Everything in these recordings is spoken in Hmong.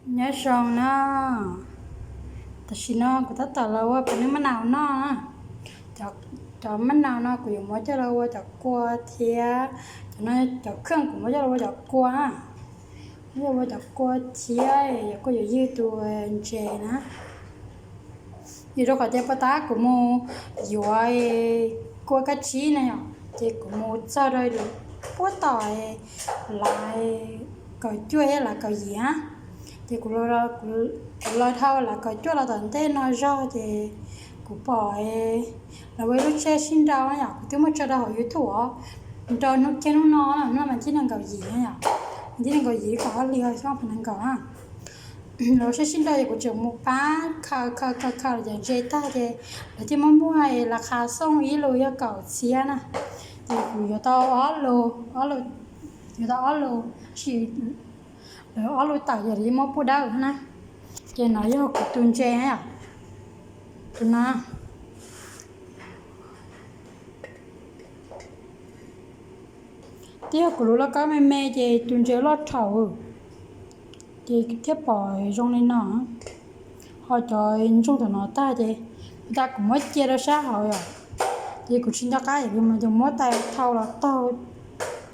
Nyob zoo na, tam sim no kuv tab tom los ua pem nws maj naus noj. Cov maj naus no kuv yuav muab coj los ua cov kua thiab, cov no cov kheej kuv muab coj los ua cov kua, muab coj los ua cov kua thiab, kuj yuav ywg tus ntses na. Yus rau qhov tias puag ta kuv mus yuav kua kab tsib na yom, ces kuv mus txog rau puag tom lav kaum cuaj thiab lav kaum yim, ces kuv los dhau lav kaum cuaj los tom ntej no zog ces kuv pom lawv ua ib lub tsheb sib nrau na yom, kuv twb muab tso rau hauv YouTube os, nrau hnub kiag hnub no, hnub no mas thib nees nkaum yim na yom, thib nees nkaum yim kaum ob hlis xyoo ob phav nees nkaum na. Lawv ua tsheb sib nrau ces kuv tseem mus pab khaws khaws khaws khaws cov ntses tag ces lawv thiaj muab muag, las qha xooj ib lus yog kaum txhiab na. Ces kuv yuav tau ob lus, yuav tau ob lus, tab sis lawv ob lus tawm ces lawv yeej muab pub dawb na. Ces no yog kuv tus ntses na yom, tus no. Twb yog kuv lub lauj kaub me me ces tus ntses loj thaum, ces thiaj pom zoo li no. Ho cov ntsoog tom no tag ces, tas kuv muab cia rau sab hauv yom, ces kuv tsis nco qab es kuv muab tais thau los taug,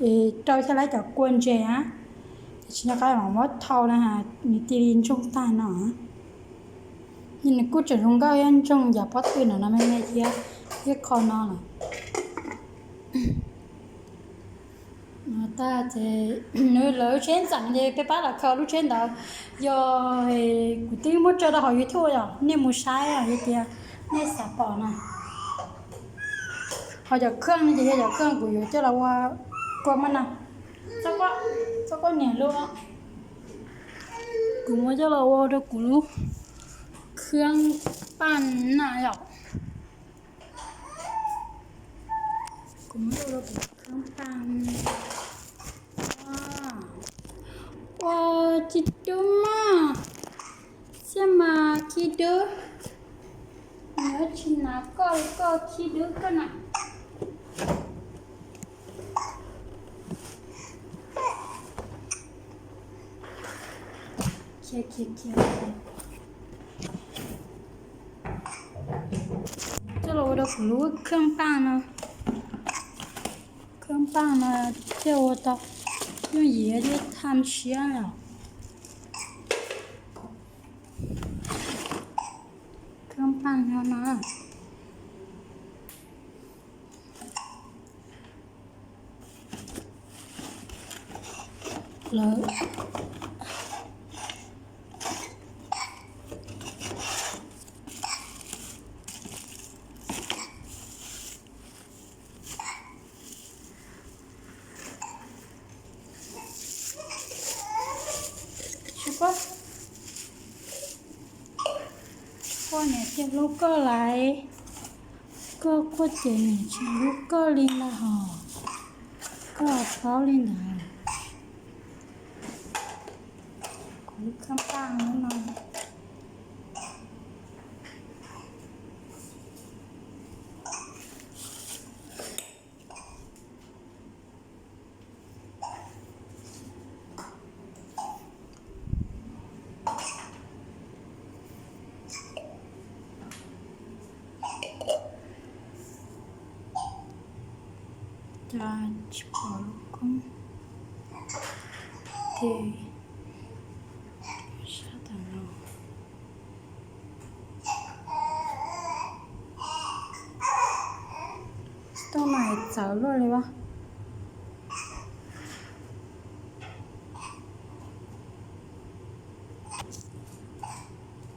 es rau thiaj laib cov kua ntses na, ces tsis nco qab mam muab thau na, nws cia li ntsoog tag no. Nws kuj tseem zoo nkauj thiab ntsoog yam pob tw no no me me thiab, thiab qho no lawm. Tag ces nws lawv lub tsheb ntxeev ces peb pab lawv khaws lub tsheb ntawd. Yog kuv twb muab tso rau hauv YouTube yom, nej mus saib yog tias nej xav pom na. Ho cov kheej no ces yog cov kheej kuv yuav coj los ua kua maj na. Txhob koj niam lub, kuv muab coj los ua rau kuv lub khab paj na yom. Kuv muab coj los ua kuv lub khab paj. Ua tsis dub maj, xiab mas khi dub, nws tsis hnav koj li koj khi dub koj na. Coj los ua rau kuv lub khab paj no. Khab paj no thiaj ua tau yooj yim thiab thaj siab yom. Khab paj no no. Lawv Koj niam tsis hlub koj lawm, koj quaj ces niam tsis hlub koj li ntag hos, koj paub li ntawd. Kuv lub khab paj no. Cas tsis pom lub koob ces sab tom no. Tau mas txawv luaj li as.